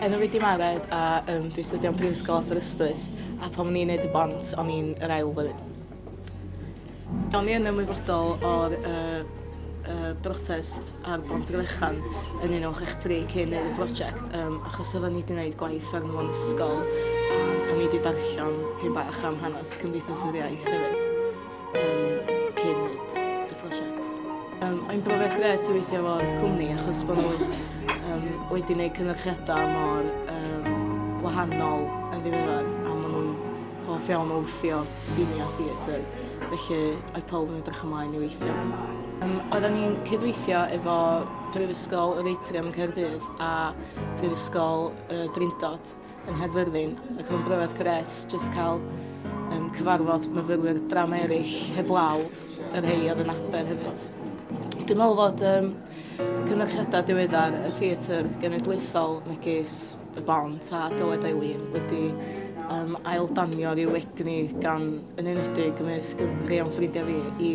Enw fi 'di Mared a um, dwi'n studio yn Prifysgol Aberystwyth a pan o'n i'n neud y bont o'n i'n yr ail flwyddyn. O'n i yn ymwybodol o'r uh, uh, brotest ar Bont Ryfechan yn 1963 cyn neud y brosiect um, achos oedden ni wedi gwneud gwaith arno fo'n ysgol a o'n i wedi darllen pyn bach am hanes Cymdeithas yr Iaith hefyd um, cyn neud y prosiect. Mae'n brofiad grêt i weithio efo'r cwmni achos bod nhw um, wedi gwneud cynyrchiadau mor um, wahanol yn ddiweddar a maen nhw'n hoff iawn o wthio ffiniau theatr, felly oedd pawb yn edrych ymlaen i weithio efo nhw. Um, oedden ni'n cydweithio efo Prifysgol yr Atrium yn Caerdydd a Prifysgol y Drindod yng Nghaerfyrddin ac oedd yn brofiad grêt jyst cael um, cyfarfod myfyrwyr drama eraill heblaw y rhai oedd yn Aber hefyd. Dwi'n meddwl fod um, cynyrchiadau diweddar y theatr genedlaethol megis y Bont a Dywed Eileen wedi um, ail-danio rhyw egni gan yn enwedig ymysg rhai o'n ffrindiau fi i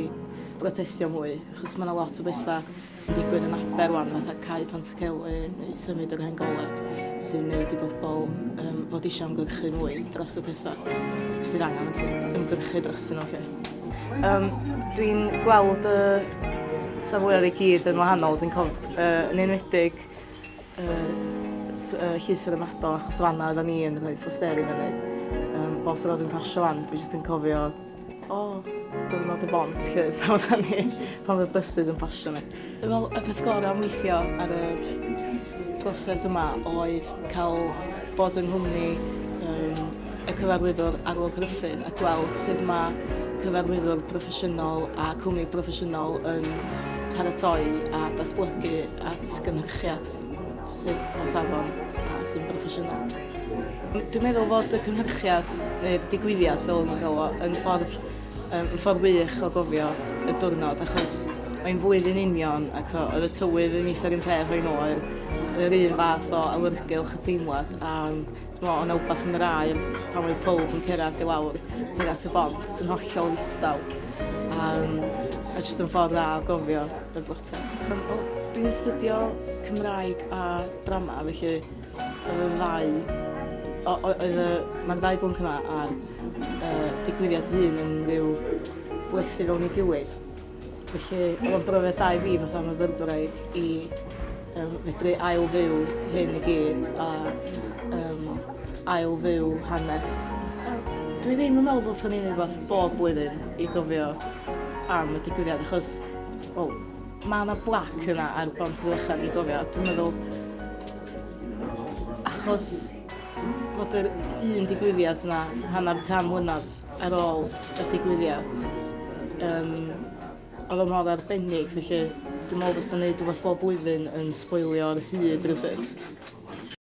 brotestio mwy, achos mae yna lot o bethau sy'n digwydd yn Aber wan, fatha cau Pantycelyn neu symud yr hen goleg, sy'n neud i bobl um, fod eisiau ymgyrchu mwy dros y pethau sydd angen ymgyrchu drostyn nhw. Lle. Um, dwi'n gweld y safleoedd i gyd yn wahanol, dwi'n cof, uh, yn enwedig uh, Llys yr Ynadon, achos fanna oedden ni yn rhoi posteri fyny. Um, bob tro dwi'n pasio fan, dwi jyst yn cofio, o, oh, diwrnod y bont, lle, pan oedden ni, pan oedd y buses yn pasio ni. Dwi'n meddwl y peth gorau am weithio ar y broses yma oedd cael bod yng nghwmni um, y cyfarwyddwr Arwel Gruffydd a gweld sut mae cyfarwyddwr broffesiynol a cwmni broffesiynol yn paratoi a datblygu at gynhyrchiad sydd o safon a sy'n broffesiynol. Dwi'n meddwl fod y cynhyrchiad, neu'r digwyddiad fel nhw'n gael o, yn ffordd, um, yn ffordd wych o gofio y diwrnod achos mae'n flwyddyn union ac oedd y tywydd yn eitha'r un peth o'n oer, oedd yr un fath o awyrgylch a teimlad a Dwi'n meddwl, oedd 'na wbath yn yr aer pan oedd pawb yn cyrraedd i lawr tuag at y bont yn hollol ddistaw. Um, a jyst yn ffordd dda o gofio y brotest. Um, o, dwi'n astudio Cymraeg a drama, felly oedd y ddau... Oedd y, mae'r ddau bwnc yna a'r uh, digwyddiad hun yn rhyw blethu fewn i gilydd. Felly, oedd o'n brofiad da i fi fatha myfyrwraig i um, fedru ail-fyw hyn i gyd a um, ail-fyw hanes. Dwi ddim yn meddwl ddylswn ni wneud rhywbeth bob blwyddyn i gofio am y digwyddiad, achos, wel, mae yna blac yna ar Bont y Fechan i gofio. Dwi'n meddwl, achos fod yr un digwyddiad yna hanner can mlynedd ar ôl y digwyddiad, um, oedd o mor arbennig, felly dwi'n meddwl fysa wneud rhywbeth bob blwyddyn yn sboilio'r hyd rhywsut.